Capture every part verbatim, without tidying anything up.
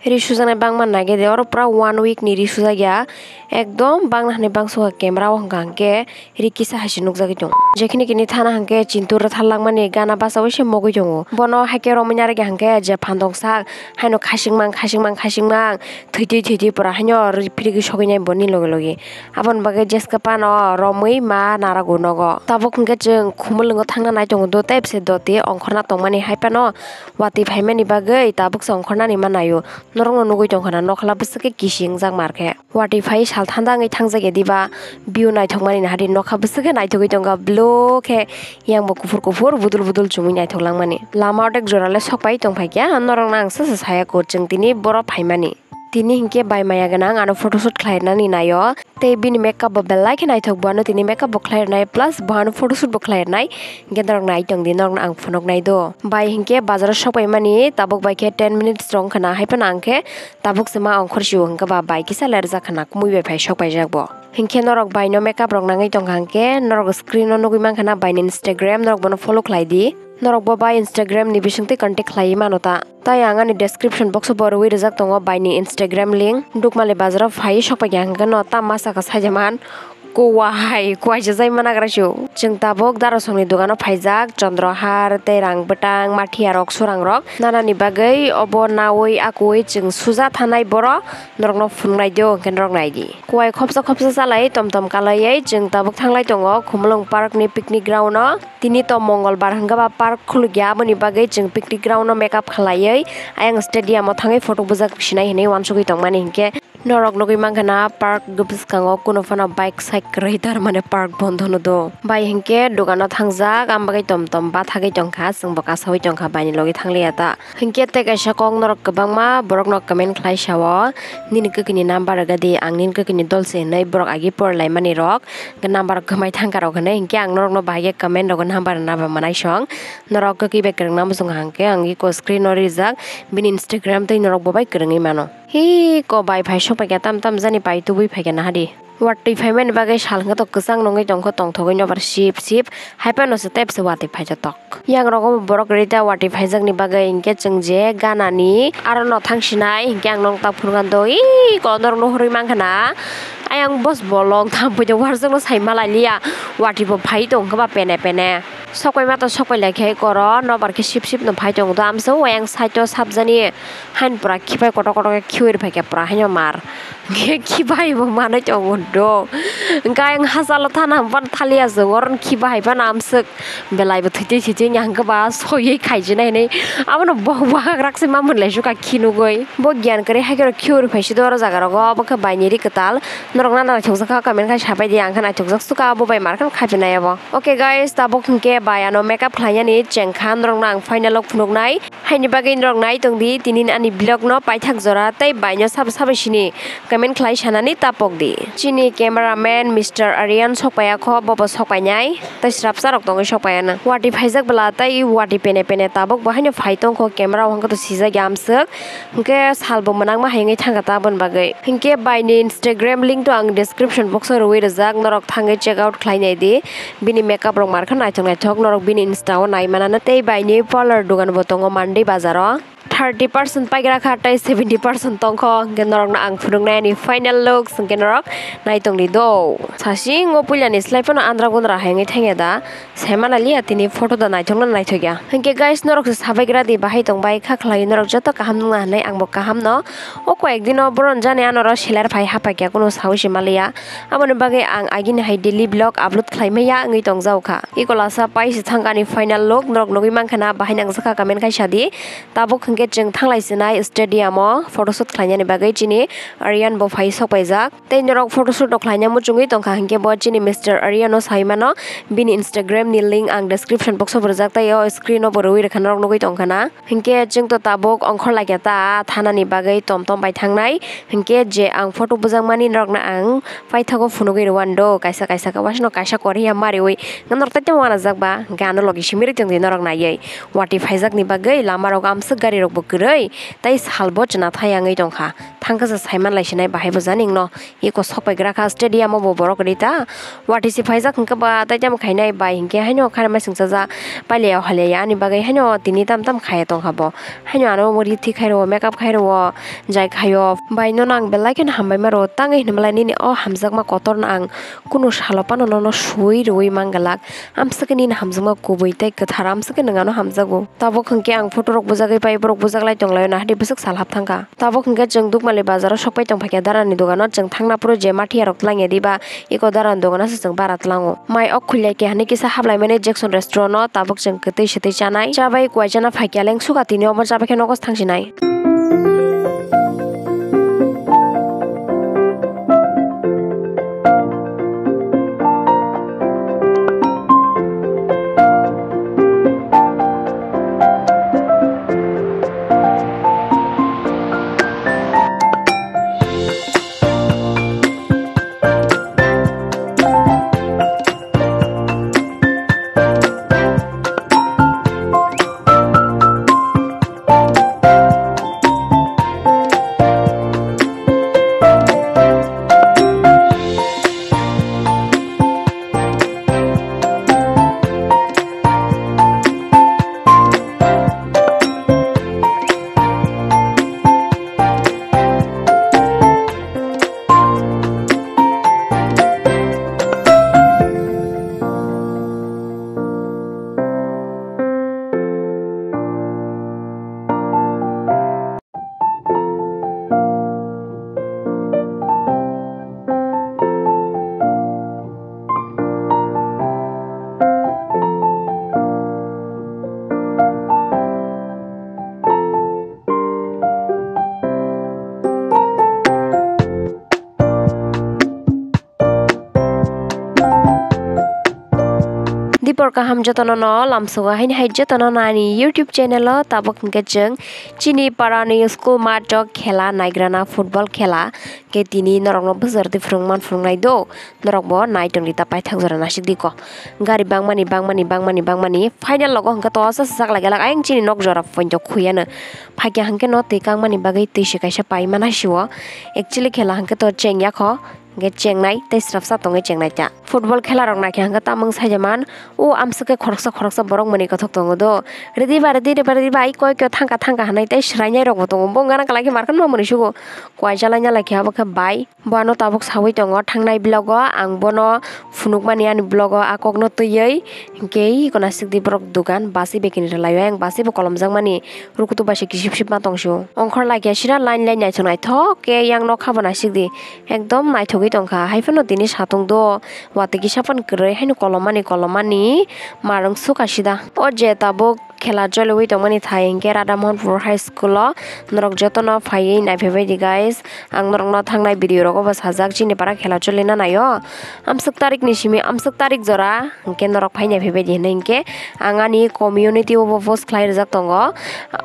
Ri sujaknai bangma nai khe de, oro pura one week ni ri sujak ya, ekdom bangna hani bangso kha camera o hwnka hwnkhe ri kisa hai se nukjagwi tongo. Jekhini kini thana hwnkhe chintur rwthar langmani gana bachaui se mogwi tongo. Bono hai khe romwi narwkya hwnkhe je phandok sak haino khasingmang khasingmang khasingmang thwitwi thwitwi pura haino ri phirigwi sogwi nai boni logi logi. Aboni bagwi jeska phano romwi ma narago nogo. Tabuk hwnkhe chwng Khumulwngo thangna nai tongo do, tei bwsai doti ongkhorna tongmani hai phano watwi phaimani bagwi tabuk se ongkhornani ma naio. Norokno nugwi tongkha na nokla bwswk khe kisingjak mar khe. Watwi phai sal thanda wngwi thangjak ya diba, view naithokmani nahadi nokha bwswk khe naithogwi tongkha blo khe, yang bo kuphur kuphur budul budul chumui naithok langmani. Lama odek jora le sok pai tongphai kha, norokno ang sasa saya kho chwng tini boro phaimani. Tini hinkhe bai maya gwnang ano photoshoot khlai rwnani naio. Tei bini makeup bo belai khe naithok, bo ano tini makeup bo khlai rwnai, plus bo ano photoshoot bo khlai rwnai. Hinkhe norok nai tong di, norokno ang phunuk nai do. Bai hinkhe bazaro sok paimani tabuk bai khe ten minutes rok wngkha na, hai phano ang khe tabuk se ma ongkhor sio hwnkhe ba bai kisa lerjak khna, kumui bai phai sok paijak bo. Hinkhe norok bai no makeup rok nangwi tongkha hwnkhe norok screen o nugwi mankha na bai ni Instagram, norok bono follow khlai di. Norok bo bai Instagram ni bisingtwi contact khlaiwi mano ta. Tai ang ani description box o bo rwui rijak tongo bai ni Instagram link. Dukmali bazaro phai sok paikha hwnkhe no ta masa kha saija man. Kuwa hai, kuwaisa jai mana gra sio. Chwng tabuk darosongni dogano phaijak, chondrohar tei rang bwtang, mathiya rok, surang rok nanani bagwi obo naui akuui chwng suja thanai boro norokno phunuknai dio, hwnkhe norok nai di. Kuwai khopsa khopsa chalai tom tom kalaiwi chwng tabuk thanglai tongo Khumulwng Park ni picnic ground o. Tini to Mongolbar hwnkhe ba park khulukya, aboni bagwi chwng picnic ground o makeup khlaiwi ayang stadium o thangwi photo bujak sinai hinwi uansugwi tongmani hinkhe norok nugwi mankha na park bwskango kuno phano bike side kwrwi tar mane park bondo no do. Bai hinkhe dogano thangjak, ang bagwi tom tom bathagwi tongkha, chwngbo kasaui tongkha, baini logi thangliya ta. Hinkhe tei kaisa kok norok kwbangma borokno comment khlai sao, "Nini kwkini number rwgadi, ang nini kwkini dol se," hinwi borok agi porlaimani rok, number kwmai thangka rok hinwi. Hinkhe ang norokno bahai khe comment rogo number rwna ba mwnaisong. Norok kwkwi bai kwrwngna muchung hangkhe ang iko screen o rijak bini Instagram tei norok bo bai kwrwngwi mano. Hi ko bai phai sok paikha, tam tam jani pai tubui phaikha nahadi. Watwi phaimani bagwi sal hwnkhe to kwchang nungwi tongkha, tongthogwi nobar sip sip, hai phano se tei bwsa watwi phai jotok. Yang rogo borok rita watwi phaijakni bagwi hinkhe chwng je ganani aro no thang sinai hinkhe ang nong tak phunukha do, ii ko norok no hurui mankha na. Ayang bos bolong tham puida warjak no sai malai liya, watwi bo phai tongkha ba pene pene. Sokpai ma to sokpai lai khe koro nobar khe sip sip no phai tongo do, amsa o ayang side o sapjani. Hain pura khipai kotor kotor khe khiui rwphai khe pura haino mar. Khe khibai bo manwi tongo do. Hwnkhe ayang hachalo thana hwnphano thaliya chwng oro no khiba hai phano amswk belai bo thwitwi thwitwi wngya hwnkhe ba soiwi khaijinai hinwi. Abono bo wahak rakse ma mwnlai sukha khinugwi. Bo giyan kwrwi hai kheno khiui rwphai si do oro jaga rogo, obo khe baini ri kwtal. Norok nana naithokjak kha comment khai sapai di, ang khe naithokjak sukha, abo bai mar kheno khaipinai abo. Okay guys, tabuk hwnkhe bai ano makeup khlainani chengkha, norokno ang final o phunuknai. Haini bagwi norok nai tong di tini ani vlog no paithak jora tei bai no sabo sabo sini comment khlai sanani ta pok di. Chini cameraman Mister Aryan sok paiya kho, bo bo sok painai tei srapsa rok tongwi sok paiya na. Watwi phaijak bwla tei watwi pene pene tabuk bo haino phai tong kho, camera o hwnkhe to sijak ya amswk, hwnkhe sal bo mwnang ma hai wngwi thang kha ta aboni bagwi. Hinkhe bai ni Instagram link to ang description box o rwui rijak, norok thangwi check out khlai nai di. Bini makeup rok mar khe naithok naithok, norok bini Insta o nai manano. Tei bai ni parlour dugan bo tongo Mandi bazar o. Thirty percent paigra kha tei seventy percent tong kho, hinkhe norok no ang phunuk nai ani final looks, hinkhe norok nai tong di do. Sasing o puila ni slai phano andra gundra hai wngwi thang ya da. Sai mana liya tini photo da naithok no naithok ya. Hinkhe guys, norok se sabai gra di, bahai tong bai kha khlai, norok joto kaham nung na hinwi ang bo kaham no. O koyek din o boron jani ano ro seler phai hapai kya, kunu saui se ma liya. Aboni bagwi ang agini hai daily vlog upload khlai maya wngwi tong jao kha. Iko lasa pai se thang ani final look, norok nugwi mankha na, bahai nang jakha comment khai sa di. Tabuk hinkhe chwng thanglai sinai stadium o photoshoot khlainani bagwi chini Aryan bo phai sok paijak. Tei norok photoshoot rok khlaina muchungwi tongkha hinkhe bo chini Mister Aryan no sai mano. Bini Instagram ni link ang description box o bo rwjak, tei o screen o bo rwui rwkha norok nugwi tongkha na. Hinkhe chwng to tabuk ongkhor laikha ta thana ni bagwi tom tom bai thangnai. Hinkhe je ang photo bujak mani norok no ang paithago phunugwi rwando kaisa kaisa khe waisa no kaisa koriya mariwi norok tei tei uanajak ba hinkhe ano logi simi rwi tongdi norok naiwi. Watwi phaijak ni bagwi lama rogo amswk gari rok Bo kwrwi, tei salbo chwnathai wngwi tongkha. Thangkhe se saiman laisinai bahai bo jani wngno. Eko sokpaigra kha stadium o bo borok rita. Watwi se phaijak hwnkhe ba tei tamo khainai bai hinkhe haino khana masingchaja pailaya haliya ani bagwi haino tini tam tam khaya tongkha bo. Haino ano ri thik khairo, makeup khairo, jai khaio. Bai nono ang belai kheno hambai maro tangwi hinmalai nini o hamjakma kotorno ang kunu salo phano nono sui rwui manglak. Amswkhe nini hamjakma kubui tei kwthar amswkhe nwng ano hamjago. Tabuk hwnkhe ang photo rok bujagwi pai borok bujaklai tonglaio nahadi bwswk sal hap thangkha. Tabuk hwnkhe chwng Dukmali bazaro sokpai tongphaikha darani dogano chwng thangna phuru je mathiya rok twlangya diba eko darani dogano se chwng bara twlango. Mai ok khuilai khe hwnwi kisa haplaimani Jackson restaurant o tabuk chwng kwtwi swtwi chanai chabai kuai chana phaikya leng suka tini omo chabaikhe nogo thangsinai. Dipor kaham jotono no lamsogo haini hai jotono no ani YouTube channel o tabuk hwnkhe chwng chini para ni school math o khela naigrana football khela khe tini norok no bwswk twi phwrwng man phwrwng nai do norok bo nai tongdi ta paithak jora nasik di ko gari bangmani bangmani bangmani bangmani final logo hwnkhe to aswk swchak lai glak ayang chini nok jora poito khuyano phaikya hwnkhe no twi kangmani bagwi twi se kaisa paimana sio actually khela hwnkhe to chengya kho. Hingke chengnai tei srapsa tongwi chengnai ta. Football khela rok naikhe hingke tamung saija man, o amswk khe khoroksa khoroksa borok mwnwi kothok tongo do. Rwdi ba rwdi rwdi ba rwdi ba ai koi khe thangka thangka hinui tei swrainai rok bo tongo. Bo gana kwlai khe mar kheno mamoni sugo. Kuaijalaina lai khe abo khe bai. Bo ano tabuk saui tongo thangnai vlog o ang bono phunukmani ani vlog o a kokno twiwi. Hingke iko naisik di borok dogan bus bai kini rwlai o ayang bus bo kolomjakmani rukutu bai se kisip sip ma tong sio. Ongkhor lai khe sira line line naithok naithok khe yang nokha bo naisik di ekdom naithogwi tongkha. Haiphano tini satung do watwi kisa phano kwrwi haino kolommani kolommani marwng sukha sida. O je tabuk khela choliwi tongmani thai hingke Radha Mohanpur High School o norok jotono phaiwi naiphabai di guys. Ang norokno thangnai video rogo bo sajak chini para khela cholina naio. Amswk tarik ni simi amswk tarik jora. Hingke norok phai naiphabai di hinui hingke ang ani community o bo post khlai rijak tongo.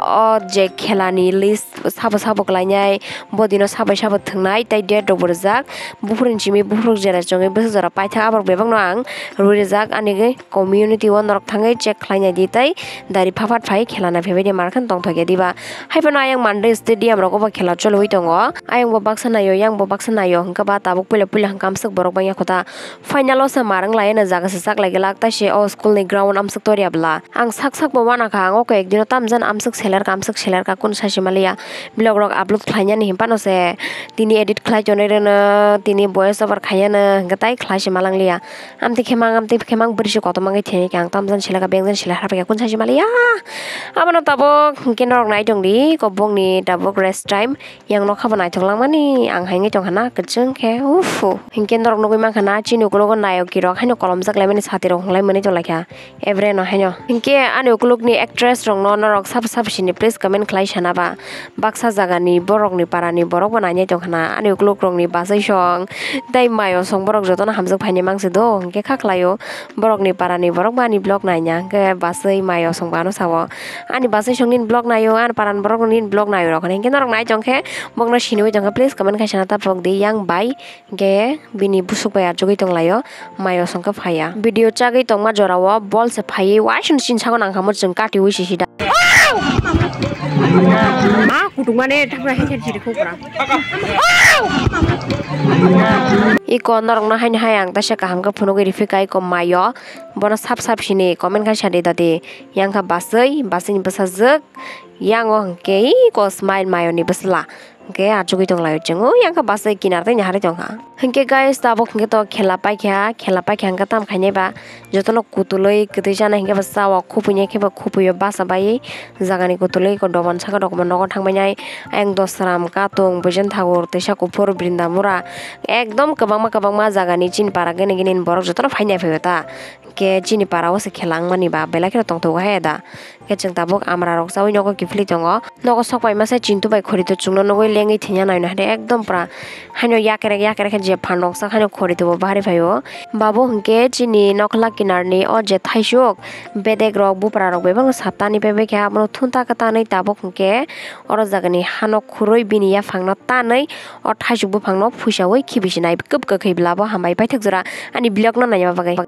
O je khela ni list sabo sabo khlainai, bo dino sabai sabo thwngnai tei date rok bo rijak. Buphuru ni simi buphuru jora chongwi bwswk jora paithak aborok bebak no ang rwi rijak ani community o norok thangwi check khlai nai di tei dari phaphat phai khela naiphabai di mar khe tongthok ya diba. Haiphano ayang Monday stadium rogo bo khela choliwi tongo. Ayang bo baksa naio, yang bo baksa naio, hingke ba tabuk puila puila hingke amswk borok bangya kho ta. Final o se mar wng lai, ano jaga se chak lai glak, tai se o school ni ground amswk tor ya bwla. Ang sak sak bo uanakha, ang o koi ek dino tamjani amswk seler ka, amswk seler ka, kunu sai se maliya. Vlog rok upload khlai nani hinphano se tini edit khlai tonwi rwno, tini voice over khai yano, hingke tai khlai se malang liya. Amtwi khe mang, amtwi khe mang, bwrwi se kotor mangwi thwini khe ang tamjani seleka, bengjani seleka, kunu sai se maliya. Abono tabuk hingke norok nai tongdi, kobongni tabuk rest time. Yang nokha bo naithok langmani ang hai wngwi tongkha na kwchwng khe uff. Hinkhe norok nugwi mankha na chini ukulogo nayok rok haino kolomjak laimani sati rok hwnlai mwnwi tonglaikha Ebre no haino. Hinkhe ani ukulukni actress rokno norok sabo sabo sini please comment khlai sana ba. Baksa jagani borokni parani borok bo nainai tongkha na ani ukuluk rokni bachai song tei mayo song borok jotono hamjak phaini mangsi do hinkhe kha khlaio. Borokni parani borok bo ani vlog naina hinkhe bachai mayo song bo ano sao. Ani bachai song nini vlog naio, ani parani borok nini vlog naio rok hinui hinkhe norok nai tongkhe bokno sinui tongkha, please comment khaisana ta pok di yang bai hinkhe bini busuk bai achugui tonglaio, mayo songkhe phaiya. Video chagui tongma jorao bol se phaiwi uaisukni chini sago nangkha mo chwng katiui sisi da. Ah, kutung mane thangna hai sari sari khokra. Iko norokno haino hai ang taisa kaham khe phunugwi rifika iko mayo. Bono sap sap sini comment khai sadi dadi. Yang kha baswi, baswini bwsajwk. Yang o hwnkhe iko smile mayoni bwsla. Hwnkhe achugwi tonglaio chwng. O yang kha baswi kinar tei nahari tongkha. Hwnkhe guys, tabuk hwnkhe to khela paikha, khela paikha hwnkhe tam khainai ba. Jotono kutulwi kwtwi chana hinkhe bo chao, khupui nai khe bo khupui o basa bai jagani kutulwi ko doban saka rok bo nogo thangbai nai. Ayang Dosram, Katung, Boijan Thakur, Twisa Kuphur, Brindamura, ekdom kwbangma kwbangma jagani chini para gini gini borok jotono phai nai phai o ta. Hwnkhe chini para o se khela wngmani ba belai kheno tongthogo hai da. Hwnkhe chwng tabuk amra rok chaui nogo kiphilwi tongo. Nogo sok pai masa Chintu bai Khorito chwngno nugui lengui thwina naina hwnkhe ekdom pura haino yakrek yakrek khe je phan rok sak haino Khorito bo bahari phaio. Babo hwnkhe chini nokla kinarni o je thaisuk bedek rok bupra rok bebak no saptani paibai khe abono thunta khe tanwi tabuk hwnkhe oro jagani hano khurui bini yaphangno tanwi o thaisuk buphangno phuisaui khibisinai kwb kwkhwi labo hambai paithak jora ani vlogno naina bagwi.